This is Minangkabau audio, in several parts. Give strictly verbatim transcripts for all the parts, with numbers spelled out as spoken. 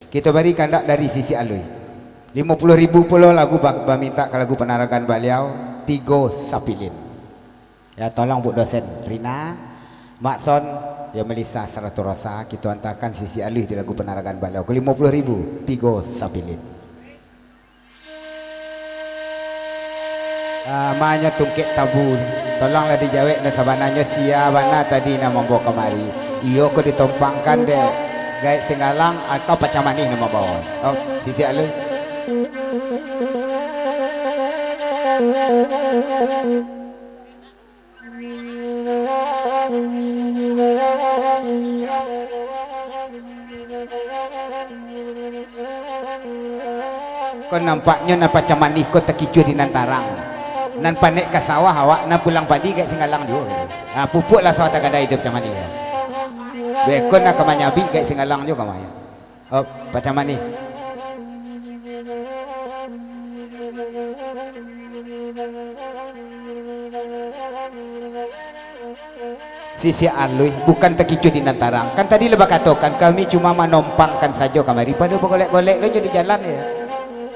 Kito bari kandak dari Sisiak Alui. Limo puluah ribu pulo lagu ba-, bamintak ka lagu panaragan baliau, Tigo Sapilin. Ya, tolong Buk Dosen Rina, Mak Son, yo Melisa sarato Rosa, kito antakan Sisiak Alui di lagu panaragan baliau. Ka limo puluah ribu, Tigo Sapilin. Ah, manyo tungkek tabu. Tolonglah dijawek, nan sabananyo sia bana tadi nan mambawa kamari. Iyo ko ditompangkan dek Gaek Singgalang atau Pacah Manih nan mambawa? Oh, Sisiak Alui. Ko nampaknyo nan Pacah Manih ko takicuah di nan tarang. Nan panek ka sawah awak, nan pulang padi Gaek Singgalang juo. Ha, pupuaklah sawah tagadai tu Pacah Manih. Beko nan ka manyabik Gaek Singgalang juo ka mah. Oh, Pacah Manih. Sisiak Alui, bukan takicuah di nan tarang. Kan tadi lah bakatokan, kami cuma manompangkan sajo kamari, pado bagolek-golek lo nyo di jalan yo.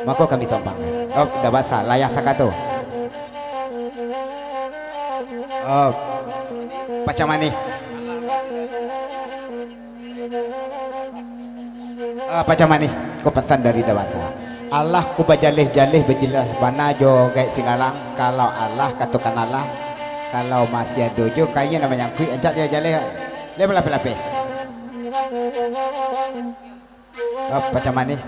Mako kami tompang. Oh, dah basa, layang sakato. Oh, Pacah Manih. Ah, Pacah Manih, ko pasan dari Dawasa. Alah ko bajaleh-jaleh, bajelas bana jo Gaek Singgalang. Kalau alah, katokan alah. Kalau masih ado jo kain nan manyangkuik, ancak jaleh-jaleh. Lapeh-lapeh. Ah, Pacah Manih.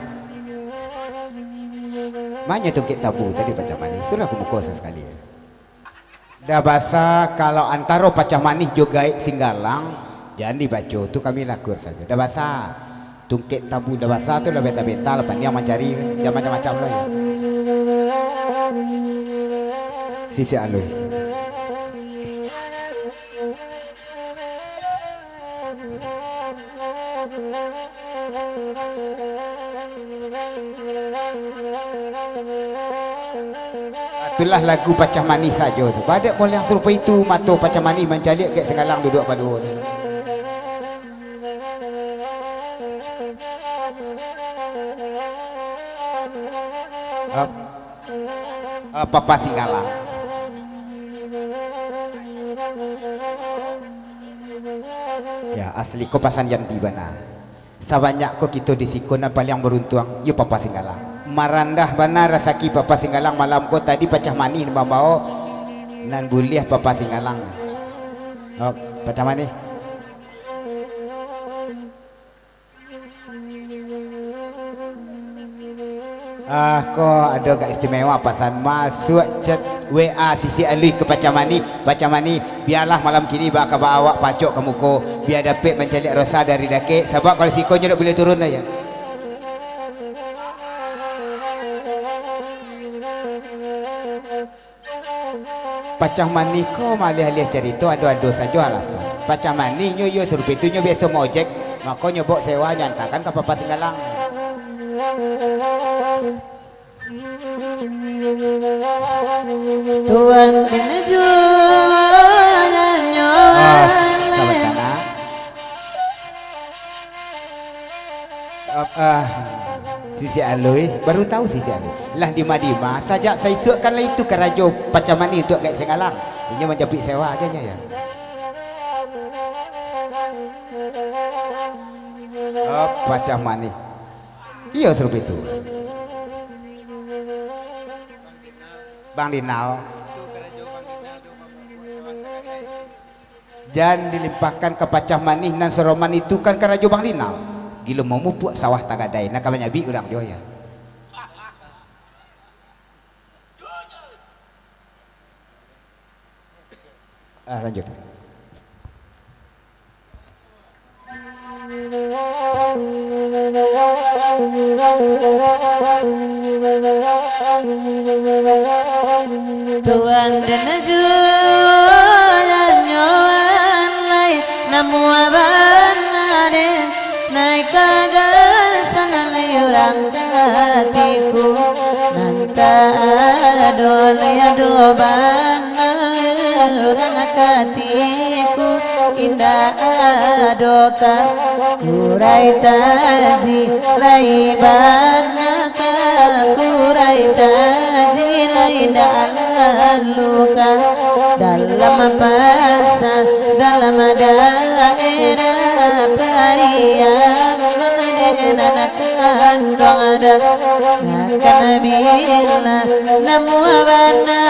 Manyo tungkek tabu tadi Pacah Manih. Sudah aku muko sasakali. Dah basa, kalau antaro Pacah Manih jo Gaek Singgalang, jan dibaco, tu kami lakur sajo. Dah basa, tungkek tabu dah basa tu lah beta-beta lah pandiang mancari, jan macam-macam lah yo. Sisiak Alui. Itulah lagu Pacah Manih sajo tu. Badak moleh sarupo itu, mato Pacah Manih mancaliak Gaek Singgalang duduak baduo tu. Ap-, ah, Papa Singgalang. Ya, asli ko pasan Yanti bana. Sabanyak ko kito di siko nan paliang baruntuang, iyo Papa Singgalang. Marandah bana rasaki Papa Singgalang malam ko tadi Pacah Manih nan mambawo, nan buliah Papa Singgalang. Oh, Pacah Manih. Ah, ko ado agak istimewa pasan masuak chat W A Sisiak Alui ka Pacah Manih. Pacah Manih, bialah malam kini baa kaba awak pacok ka muko, bia dapek mancaliak Rosa dari dakek, sabab kalau siko nyo dak buliah turun aja. Pacah Manih ko maliah-liah carito, ado-ado sajo alasan. Pacah Manih nyo iyo sarupo itu, nyo biaso maojek, mako nyo bawok sewa, nyo antakan ka Papa Singgalang. Tuan Benejuangan nyo. Ah, sabatana. Ah, ah, Sisiak Alui, baru tahu Sisiak Alui. Lah dima-dima, sajak saisuak kan lah itu karajo Pacah Manih untuak Gaek Singgalang. Inyo manjapuik sewa aja nyo, ya. Oh, Pacah Manih. Iyo, sarupo itu. Bang Dinal. Jan dilimpahkan ka Pacah Manih nan saroman itu kan karajo Bang Dinal. Gilo mamupuak sawah tagadai, nan ka manyabik urang juo, ya. Ah, lanjut. Tuan dan jualanyo alai namuah banari. Naik ka gasan lai urang ka atiku, nan tak ado lai ado bana urang ka atiku. Indak ado ka kurai taji, lai bana ka kurai taji, lai indak lalu ka dalam pasa, dalam daerah Pariaman, dek nan kanduang ada. Nah, kan bila namuah bana,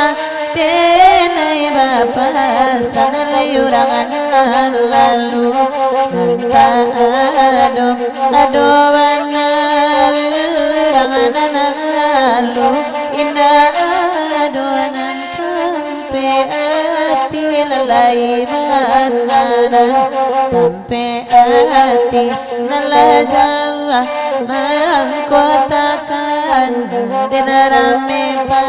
denai bapasan lai urang nan lalu. Nan tak ado, ado bana urang nan lalu. Indak ado nan tampek ati, lalai bana nan tampek ati, nan lah jauah mangko takana, den rame pa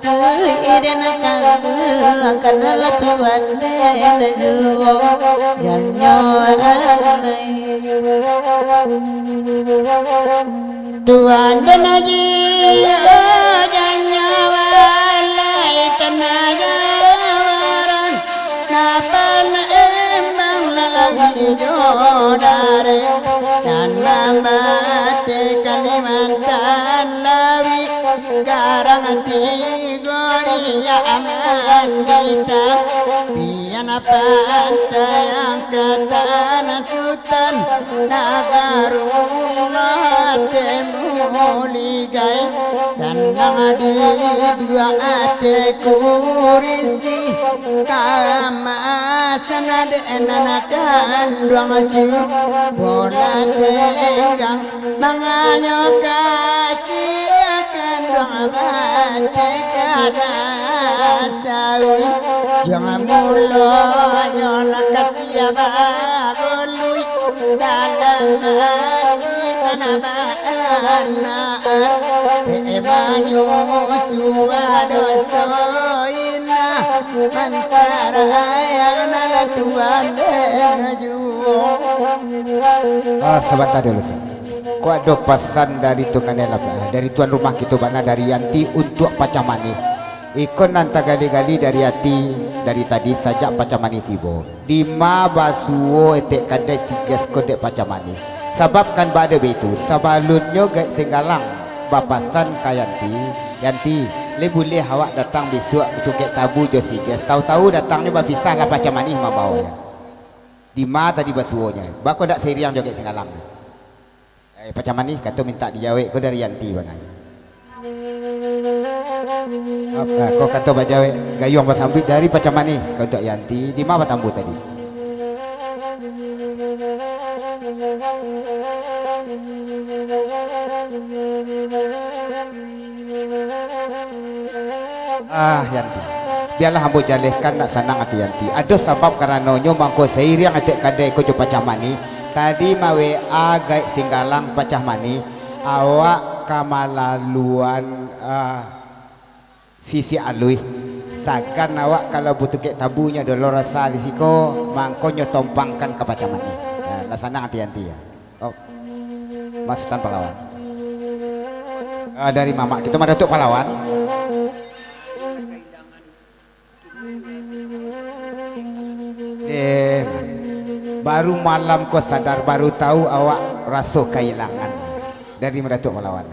Ui, den kalu, akan lah tuan den juo, janyo alai. Tuan den Haji, janyo alai, tanah jawaran, napan embang lagi jo dare, nan mambate Kalimantan lawi. Garang tigo riak mandita, pian pantai angkatan Sutan, nagaro mate muligai, sanang di duo ate kurisi, kaamasan dek nan kanduang cu, bola tenggang Mangayo kasiakan dong batikana sawi, jang mulonyo lah kasia bagului, dalam ati tanah baanaan, be manyo suado soina, mancaraian lah Tuhan den juo. Ah, sabanta dulu, Ustaz. Ko ado pasan dari tunganai lah, dari tuan rumah kito bana, dari Yanti untuak Pacah Manih. Iko nan tagali-gali dari ati, dari tadi sajak Pacah Manih tibo. Dima basuo etek kadai si Ges ko dek Pacah Manih. Sabab kan bak ado baitu, sabalunnyo Gaek Singgalang bapasan ka Yanti, "Yanti, lai buliah awak datang bisuak tukek tabu jo si Ges, tau-tau datangnyo bapisah lah Pacah Manih mambaonyo." Dima tadi basuonyo, bako dak sairiang jo Gaek Singgalang? Eh, Pacah Manih, kato mintak dijawek ko dari Yanti bana. Apa, ko kato bajawek, gayuang basambuik dari Pacah Manih ka untuak Yanti, dima batambu tadi? Ah, Yanti. Bialah ambo jalehkan, nak sanang ati Yanti. Ado sabab karanonyo mangko sairiang etek kadai ko jo Pacah Manih. Tadi ma-W A Gaek Singgalang Pacah Manih, awak ka malaluan, ah, Sisiak Aluih. Sagan awak kalau batukek tabunyo dolo rasa di siko, mangkonyo tompangkan ka Pacah Manih. Nah, lah sanang ati Yanti, ya. Oh. Masukan Palawan. Ah, dari mamak kito Madatuak Palawan. Eh, baru malam ko sadar, baru tahu awak raso kailangan. Dari Madatuak Palawan.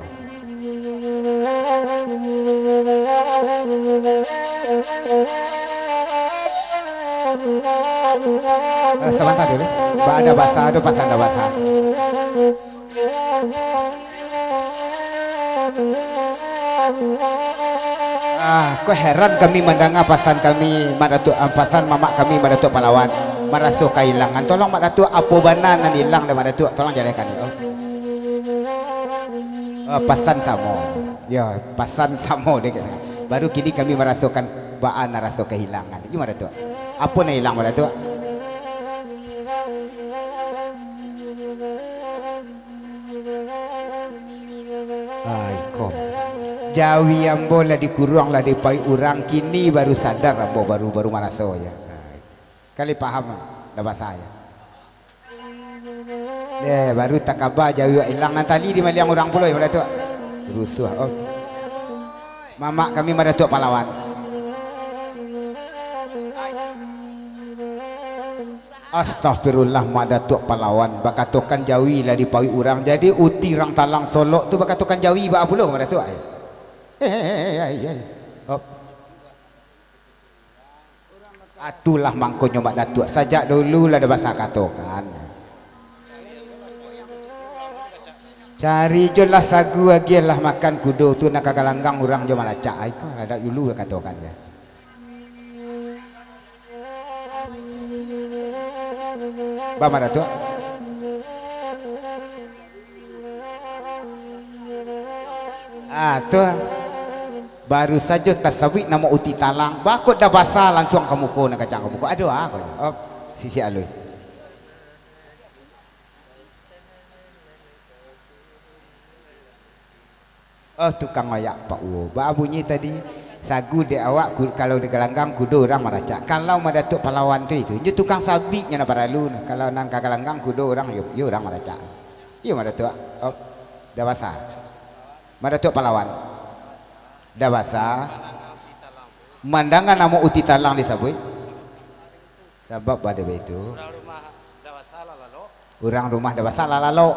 Eh, sabanta dulu. Ba ado basa, ado pasan ado basa. Ah, ko heran kami mandanga pasan kami, Mak Datuak, ah, pasan mamak kami, Mak Datuak Palawan, maraso kailangan. Tolong, Mak Datuak, apo bana nan ilang dek Mak Datuak? Tolong jalehkan. Oh. Ah, pasan samo. Yo, pasan samo dek. Baru kini kami marasokan baa nan raso kahilangan. Iyo, Mak Datuak. Apo nan ilang, Mak Datuak? Ah, iko. Jawi ambo lah dikuruang, lah dipauik urang, kini baru sadar ambo, baru, baru maraso, yo. Ah, kali paham, lah basa, yo. Deh, baru takaba jawi wak ilang, nan tali dimaliang urang pulo, yo, Madatuak. Rusuah, oh. Mamak kami Madatuak Palawan. Astagfirullah, Mak Datuak Palawan, bakatokan jawi lah dipauik urang. Jadi uti rang talang Solok tu bakatokan jawi baa pulo, Mak Datuak? Hei, hei, hei, hei, hei. Op. Atulah mangkonyo, Mak Datuak, sajak dulu lah dah basa katokan. Cari jo lah sagu, agiah lah makan kudo tu, nak ka galanggang urang jo malacak. Ai, tu lah dah dulu lah katokan je. Ba, Mak Datuak? Ah, tu. Baru sajo tasabuik namo uti talang, baa kok dah basa langsuang ka muko, nak kacang ka muko. Aduh, ah, kok. Oh, sisiak alui. Oh, tukang wayak Pak Uwo. Baa bunyi tadi? Sagu dek awak, ku-, kalau di galanggang kudo urang malacak. Kalau Mak Datuak Palawan tu itu, inyo tukang sabuik nyo nak paralu. Kalau nan ka galanggang kudo urang, yo, yo urang malacak. Iyo, Mak Datuak. Oh, dah basa. Mak Datuak Palawan. Dah basa. Mandanga namo uti talang disabuik. Sabab ado baitu. Urang rumah dah basa lah lalok.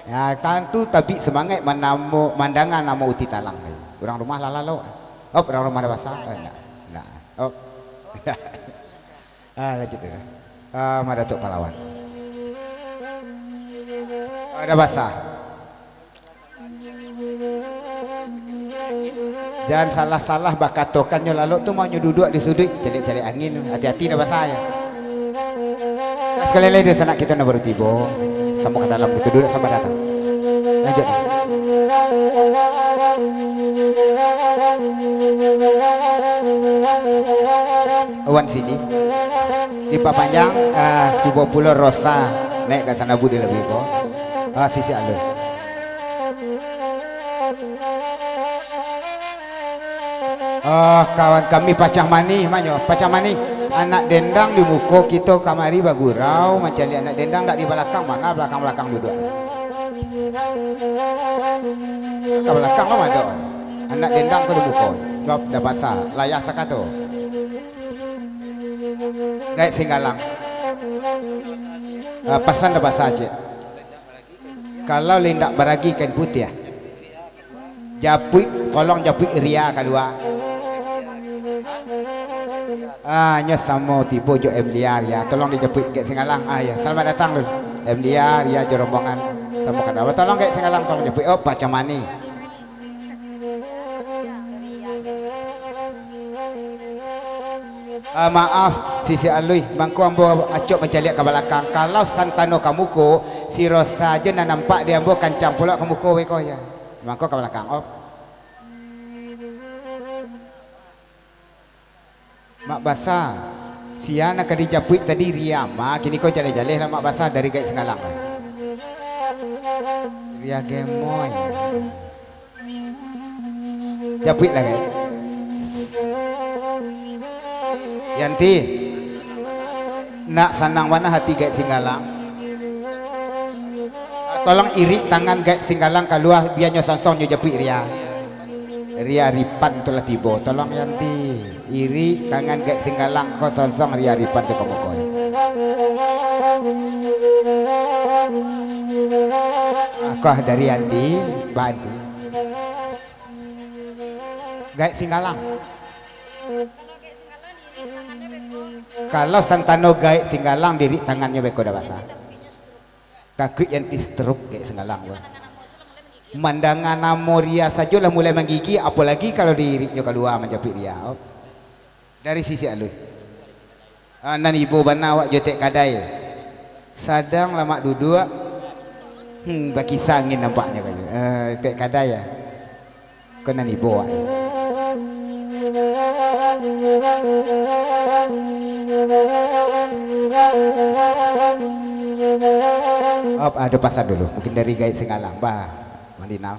Ya, tantu tabik sumangaik manamo, mandanga namo uti talang tadi. Urang rumah lah lalok. Op, urang rumah dah basa. Eh, ndak. Ndak. Op. Ah, lanjut dulu. Ah, Mak Datuak Palawan. Ah, dah basa. Jan salah-salah bakatokannyo lalok tu, maunyo duduak di suduik, caliak-caliak angin, hati-hati dah basa yo. Sakali lai, dunsanak kito nan baru tibo, samo ka dalam kito duduak, samo datang. Lanjut. Wan siji. Dipapanjang, ah, cubo pulo Rosa naik ka sanabu di lagu iko. Ah, sisi alun. Ah, kawan kami Pacah Manih, manyo Pacah Manih. Anak dendang di muko kito kamari bagurau, mancaliak anak dendang dak di balakang, manga balakang-balakang duduak. Ka balakang lo mado. Anak dendang ko di muko. Jawab dah basa, layah sakato. Gaek Singgalang. Ah, pasan dah basa ciek. Kalau indak baragi kain putiah, japuik, tolong japuik ria kalua. Ah, nyo samo tibo jo M Lia, ria. Tolong dijapuik Gaek Singgalang. Ah, ya. Selamat datang dulu. M Lia, ria jo rombongan. Samo ka dalam. Tolong Gaek Singgalang, tolong japuik. Oh, Pacah Manih. Ah, maaf, sisi alui, mangko ambo acok mancaliak ka balakang. Kalau santano ka muko, si Rosa jo nan nampak di ambo kancang pulo ka muko beko, ya. Mangko ka balakang, op. Mak basa, sia nan ka dijapuik tadi ria ma, kini ko jaleh-jaleh lah Mak basa dari Gaek Singgalang. Ria gemoy. Japuik lah, Gaek. Yanti, nak sanang bana hati Gaek Singgalang. Tolong irik tangan Gaek Singgalang kalua, bia nyo songsong nyo japuik ria. Ria Ripan tu lah tibo. Tolong, Yanti. Irik tangan Gaek Singgalang ko songsong ria Ripan tu ka muko. Ah, ko dari Andi, Mbak Andi. Gaek Singgalang. Kalau santano Gaek Singgalang diirik tangannyo beko dah basa. Takuik Yanti stroke Gaek Singgalang tu. Mandanga namo ria sajo lah mulai manggigi, apolagi kalau diiriknyo kalua manjapuik ria. Dari sisi alui. Ah, nan ibo bana awak jo Tek Kadai. Sadang lamak duduak. Hmm, bakisah angin nampaknyo kan. Eh, Tek Kadai ya. Ko nan ibo awak. Op, ado pasan dulu. Mungkin dari Gaek Singgalang. Bah, Mandinal.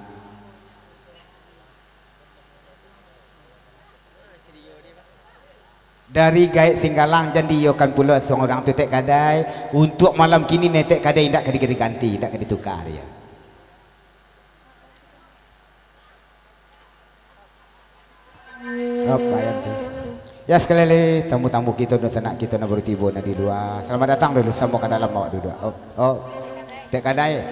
Dari Gaek Singgalang, jan diiyokan pulo suang urang tu, Tek Kadai. Untuak malam kini ne, Tek Kadai indak ka diganti, indak ka ditukar, ya. Apa yang tu? Ya, sakali lai, tamu-tamu kito, dunsanak kito nan baru tibo nan di lua. Salamat datang dulu, samo ka dalam awak duduak. Oh, oh. Tek Kadai.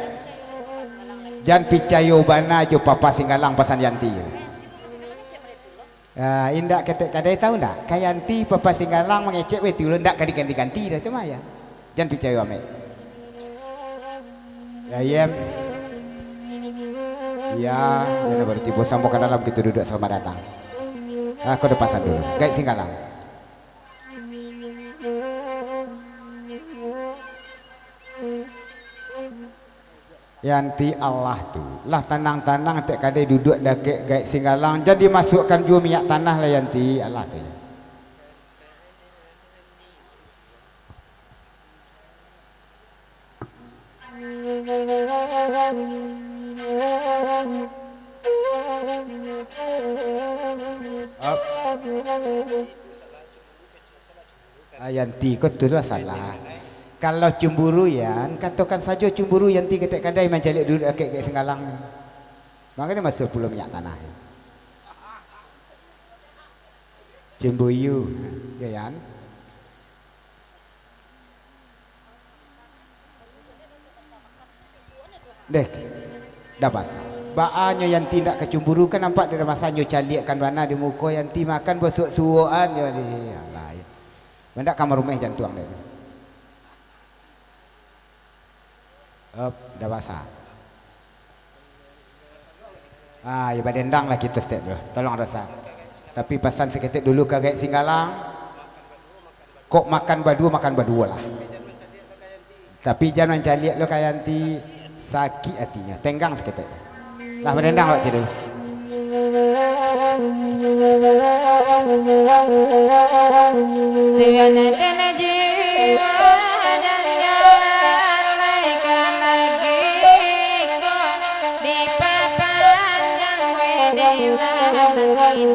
Jan picayo bana jo Papa Singgalang pasan Yanti. Ah, indak ka Tek Kadai tahu ndak? Ka Yanti Papa Singgalang mangecek bae tu, ndak ka diganti-ganti dah tu mah ya. Jan picayo amek. Ya, Yem. Ya, ya, baru tibo samo ka dalam kito duduak, salamat datang. Ah, ko depasan dulu. Gaek Singgalang. Yanti Allah tu, lah tanang-tanang Tek Kadai duduak dakek Gaek Singgalang, jan dimasuakkan juo minyak tanah lah Yanti, Allah tu. Ap. Ah, Yanti, ko tu lah salah. Kalau cemburu, Yan, katokan sajo cemburu Yanti ka Tek Kadai mancaliak duduak dakek Gaek Singgalang. Mangkonyo masuak pulo minyak tanah. Cemburu, ya, Yan. Deh, dah basa. Baa nyo Yanti ndak ka cemburu, kan nampak dari masa nyo caliakkan bana di muko Yanti, makan basuak-suokan nyo di. Alah, ya. Mandak ka marumeh jantuang deh. Op, dah basa. Ah, ya, badendang lah kito step dulu. Tolong Rosa. Tapi pasan saketek dulu ka Gaek Singgalang. Kok makan baduo, makan baduo lah. Tapi jan mancaliak lo ka Yanti, sakik atinyo. Tenggang saketek. Lah, badendang awak cek dulu. Tuan adalah jiwa jangan lai ka lagi ko dipapanjang we dewa masidi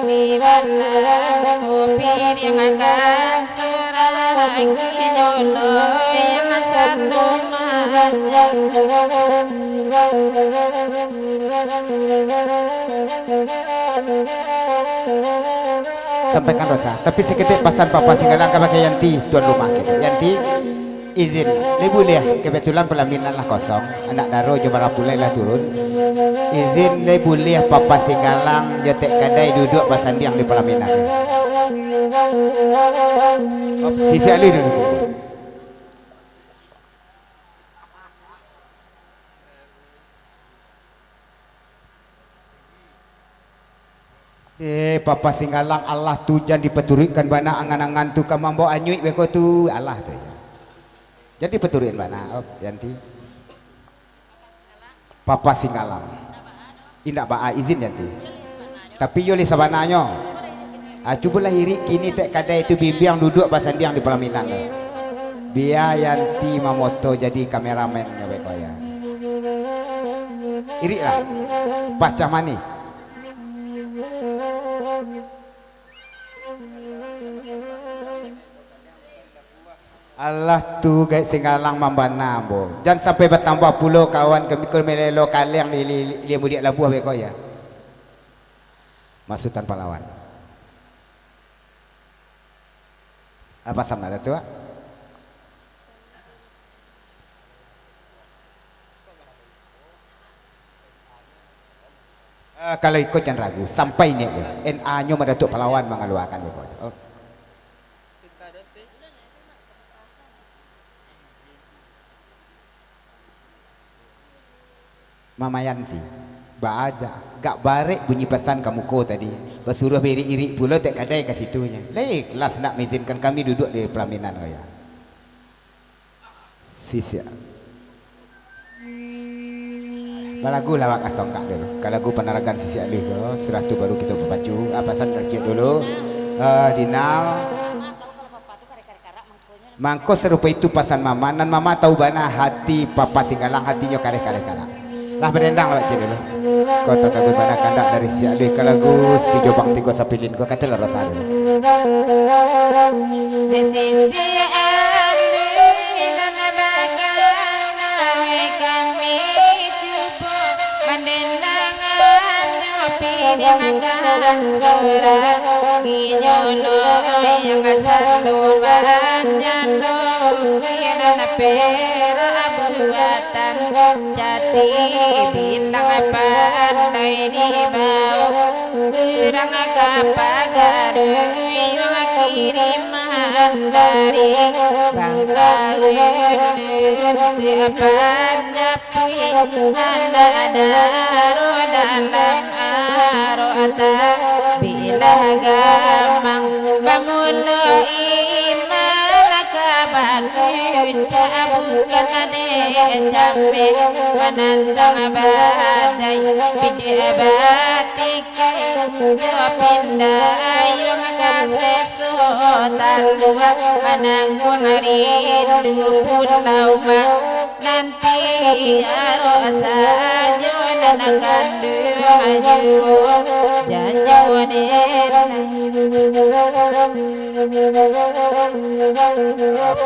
di malam kopi dimakan surah lagi dulu yang sandu manjang. Sampaikan Rosa, tapi saketek pasan Papa Singgalang kabake Yanti, tuan rumah kito. Yanti, izin, lai buliah, kebetulan palaminan lah kosong, anak daro jo marapulai lah turun. Izin, lai buliah Papa Singgalang jo Tek Kadai duduak basandiang di palaminan. Sisiak alui dulu. Eh, Papa Singgalang, Allah tu jan dipaturuikkan bana angan-angan tu, ka mambao anyuik beko tu, Allah tu. Jan dipaturuikan bana, oh, Yanti. Papa Singgalang. Indak baa, izin Yanti. Tapi yo lih sabananyo. Ah, cubolah irik kini Tek Kadai tu bimbiang duduak basandiang di palaminan tu. Bia Yanti mamoto jadi kameramen nyo beko ya. Iriklah. Pacah manih. Alah tu, Gaek Singgalang mambana ambo. Jan sampai batambah pulo kawan kami ko malelo kaleng di, di, di, di mudiak labuah beko ya. Masutan pahlawan. Apa sama ada tu, Wak? Eh, kalau iko jan ragu, sampai niat yo. N A-nyo mah Datuak Pahlawan mangaluakan beko. Oh. Mama Yanti, baa ja, gak barek bunyi pasan ka muko tadi. Basuruah bairik-irik pulo Tek Kadai ka situnyo. Lai ikhlas nak maizinkan kami duduak di palaminan ko ya. Sisiak. Balagu lawak kasongkak dulu. Ka lagu Panaragan Sisiak Luih ko, sudah tu baru kito bapacu. Ah, pasan kecek dulu. Eh, Dinal. Mangko sarupo itu pasan Mama, nan Mama tahu bana hati Papa Singgalang, hatinyo kareh-kareh karak. Lah badendang awak ciek dulu. Kota Tagun bana kandak dari Siak Luih ka lagu Si Jobang Tigo Sapilin ko, kato lah rasa dulu. Di sisi anu nan bakal nawi kami cubo mandendang anu pi Dimakan surang, inyo lo yang asal lo banyak lo, kuinan perak buatan jati, bilang pandai dibao, urang ka pagaruyuang kiriman dari Bangka Undun, tu panjang Anak daro dalam aro, tabilah gamang. Bamulo iman ka bakucak, bukan dek cameh manantang badai, pidek batik. Yo pindayuang ka seso talua, manangguang rindu Pulau Ma. Nanti arok sajo nan kanduang juo, janjo den.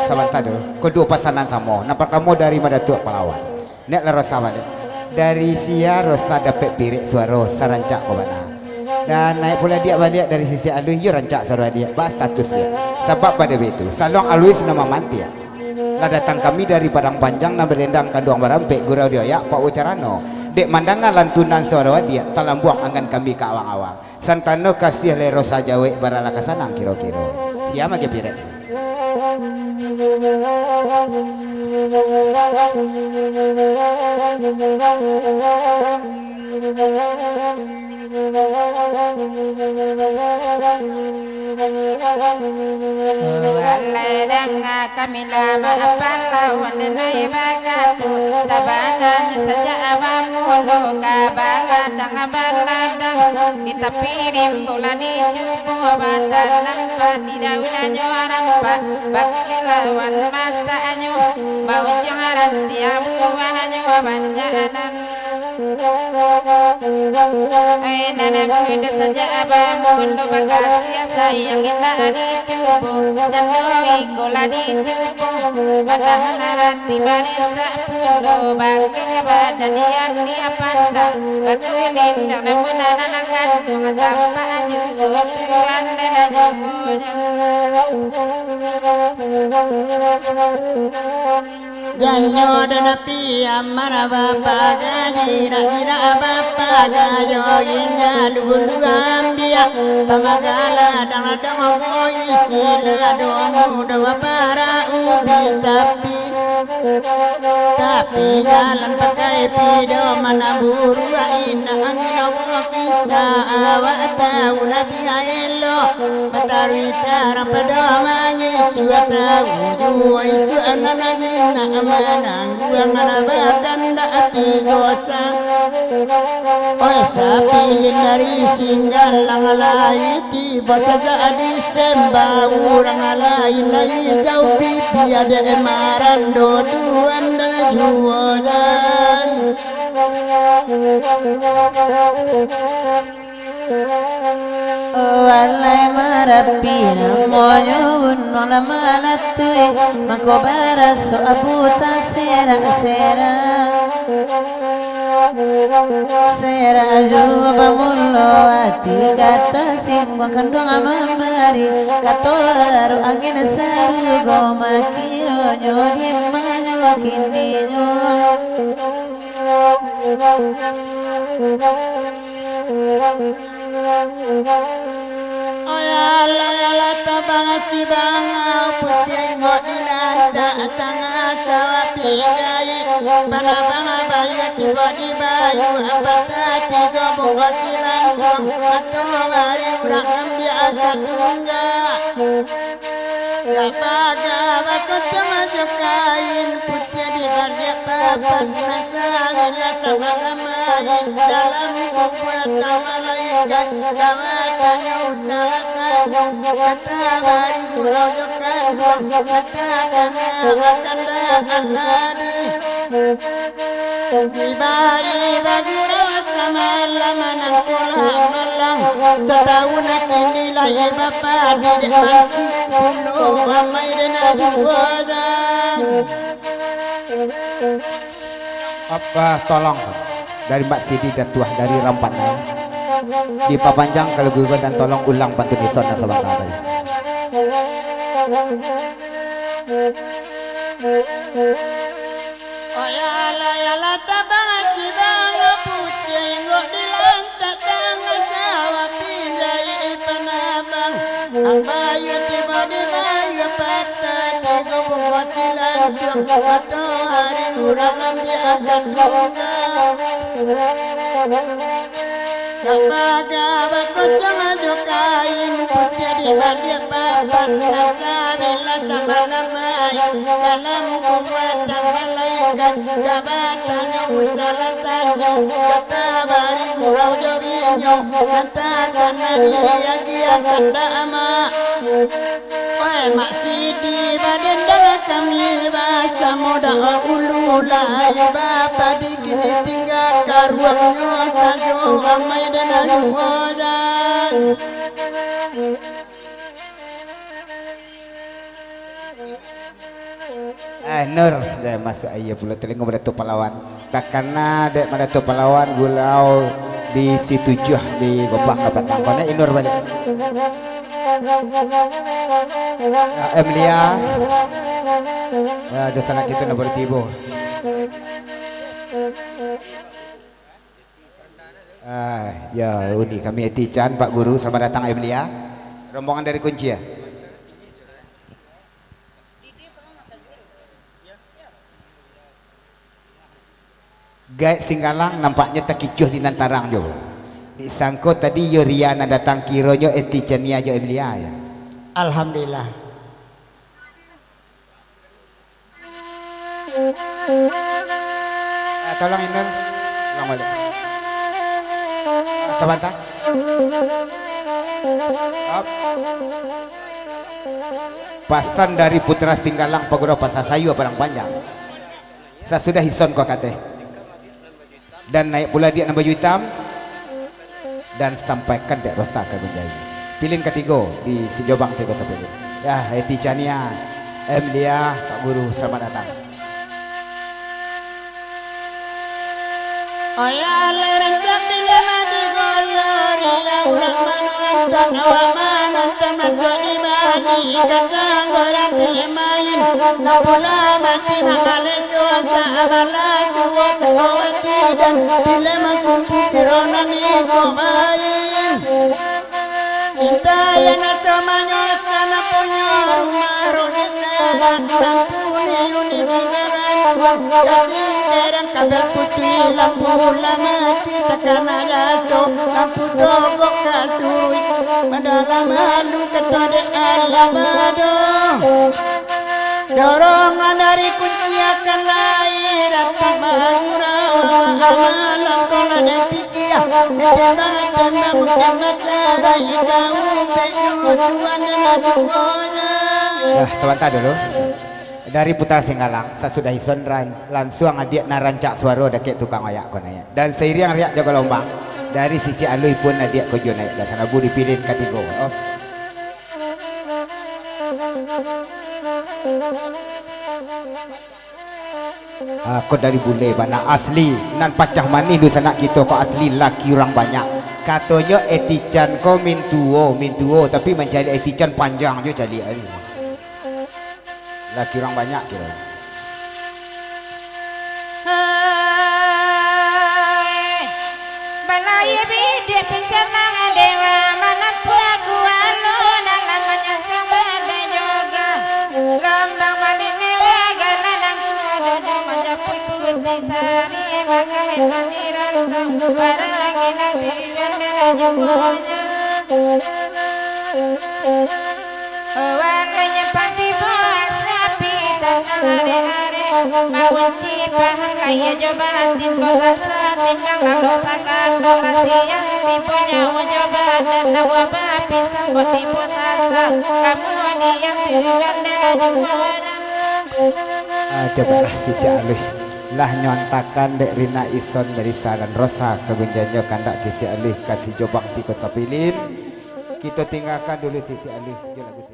Sabanta tu, ko duo pasanan samo. Nan partamo dari Madatuak Palawan. Nek lah Rosa baliak. Dari sia Rosa dapek pirek suaro sarancak ko bana. Dan naik pulo adiak baliak dari sisi aluih, yo rancak suaro adiak, ba status diak. Sabab pado baitu, saluang aluih nan mamantiak. Lah datang kami dari Padang Panjang, nan balendang kanduang barampek, gurau dioyak, Pak Ucarano. Dek mandanga lantunan suaro adiak, talambuang angan kami ka awang-awang. Santano kasiah lai Rosa jawek, baralah ka sanang kiro-kiro. Sia mage pirek. Walai danga kami lah maapalawan denai bakatu. Sabananyo sajak bamulo ka baladang-baladang, di tapi rimbo lah dicubo batanam padi, daunnyo rampak bakilauan masaknyo, baujuang rantiang buahnyo banyak nan Ai, nan mudo sajak bamulo bakasiah sayang indak dicubo, cando iko lah dicubo, manahan hati baresak pulo, bakeh badan dialiah pandang, bakuliah namun anak kanduang tampak juo Tuhan dan juo. Janyo den api aman bapagai, jirak-jirak bapagayo, inyo lubun-lubun ambiak, pamagaladang-ladang boisi lado mudo baparak ubi tapi. Tapi jalan pakai pido manaburu, indak angin kisah awak tahu labiah elok. Mataruih tarang pado mangicuah, tahu juo isuak nan lagi nak manangguang, nan bakandak tigo sang. Oi, sapilin dari Singgalang lai, tibo sajak di Sembau, urang lain lai jauah pipi, dek marando tuan dan juo lai. Walai Marapi namonyo gunuang lah malatui, mangko baraso abu taserak-serak. Serak juo bamulo ati, ka tasingguang kanduang mambari, kato arok angin sarugo, makironyo dimanyo kininyo. Oyalah, oyalah, tabang sibangau putiah, ngok dilantak tangah sawah pijai. Panabang bayu tibo di bayu, patah tigo bungkos silangkuang, matoari urang ambiak ka tunggak. Dak paga bakoco majo kain putiah, di baliak papan nan sabilah samalam ai, dalam kuburan malaikat ka batanyo utara tanyo, ka tabari gurau jo kanduang, ka takana bakanda aladi. Dibari bagurau samalam, manangkolah malang, satahun kini lai bapadi, dek mancik pulo amai den juo jan. Apa tolong dari Mak Sidi Datuah dari Rampanai. Dipapanjang ka lagu ko dan tolong ulang pantun ison nan sabanta tadi. Oyalah, yalah, tabang sibang putiah, inggok di lantak tangah sawah, pinjai panabang. Ambayu tibo di bayu patah, tigo bungkuah silancuang, matoari urang ambiak angka tunggang. Nan baga bakoncang jo kain putiah di baliak papan, nan sabilah samalam main dalam kubuatan malaikat. Ka batanyo salah tanyo, ka tabari gurau jo binyo, nan takana diagiah kandak amak. Wai Mak Sidi, badendang kami basamo dahulu lai, bapadi kini tingga karuangnyo sajo, amai dan ayuang. Eh, Nur, dah masuk aia pulo talingo Madatuak Palawan. Takana dek Madatuak Palawan gurau di Situjuah di Gopah Kapatang. Konek Inur balik. Ah, Emlia. Ah, dosa nak kita nak bertibo. Ah, ya, uni kami Eti Chan, Pak Guru, selamat datang, Emlia. Rombongan dari Kunci, ya? Gaek Singgalang nampaknyo takicuah di nan tarang jo. Disangko tadi yo Ria nan datang, kironyo Eti Chania jo Emlia, ya. Alhamdulillah. Ah, tolong Inul, ulang balik. Ah, sabanta. Op. Pasan dari Putra Singgalang, Pagoda Pasar Sayua Padang Panjang. Sasudah ison ko kateh. Dan naiak pulo adiak nan baju itam, dan sampaikan dek Rosa ka Gunjai. Pilin katigo di Sijobang tigo sapilin. Ya, Eti Chania, Emlia, Pak Guru, selamat datang. Oya, lereng capilin di goloria, urang manonton, awak manonton, masuak di balik kacang, urang pilih main, nan pulo mati manggaleh. Sabalah suo sakawati dan pilih mangkumpu kironan iko bain. Intayan aso manyosan punyo rumah rodi taran lampu ni uni di daran tuan. Kasih terang kabel putih lampu lah mati takana jaso lampu togok kasuruik. Madalam halu kato dek alah bado. Dorongan dari Kunci akan lai datang bagurau, malam ko lah den pikia, tembang-tembang bukan bacarai, kau pek nyo tuan den lajuonyo. Dah, sabanta dulu. Dari Putra Singgalang, sasudah ison ran-, lansuang adiak nan rancak suaro dakek tukang oyak ko naiak. Dan sairiang riak jo galombang, dari sisi aluih pun adiak ko juo naiak, dah sanabu dipilin katigo. Oh. Ah, ko dari bule bana asli, nan pacah manih dunsanak kito ko asli laki urang banyak. Katonyo Eti Chan ko mintuo, mintuo, tapi mancaliak Eti Chan panjang jo caliak ai. Laki urang banyak kiro. Hai, balai bidik pincanang dewa, manampuah kualo dalam manyasang badai joga. Lambang balinewa galanang kuado jo manjapuik putih sari, makahetan di rantau, barang angin nanti bandara jumbonya. Walai nyepati buah sapi tanang areh-areh, makunci paham lahia jo batin, kota satimbang lalu sakandok rasian, tipu nyawa jo badan, nawa bapisang kok tipu sasa, kamudian tiban dalam jumbonya. Ah, cobalah sisi aluih. Lah nyo antakan dek Rina Ison dari Saran Rosa, kagunjanyo kandak sisi aluih ka Sijobang tigo sapilin. Kito tinggakan dulu sisi aluih jo lagu.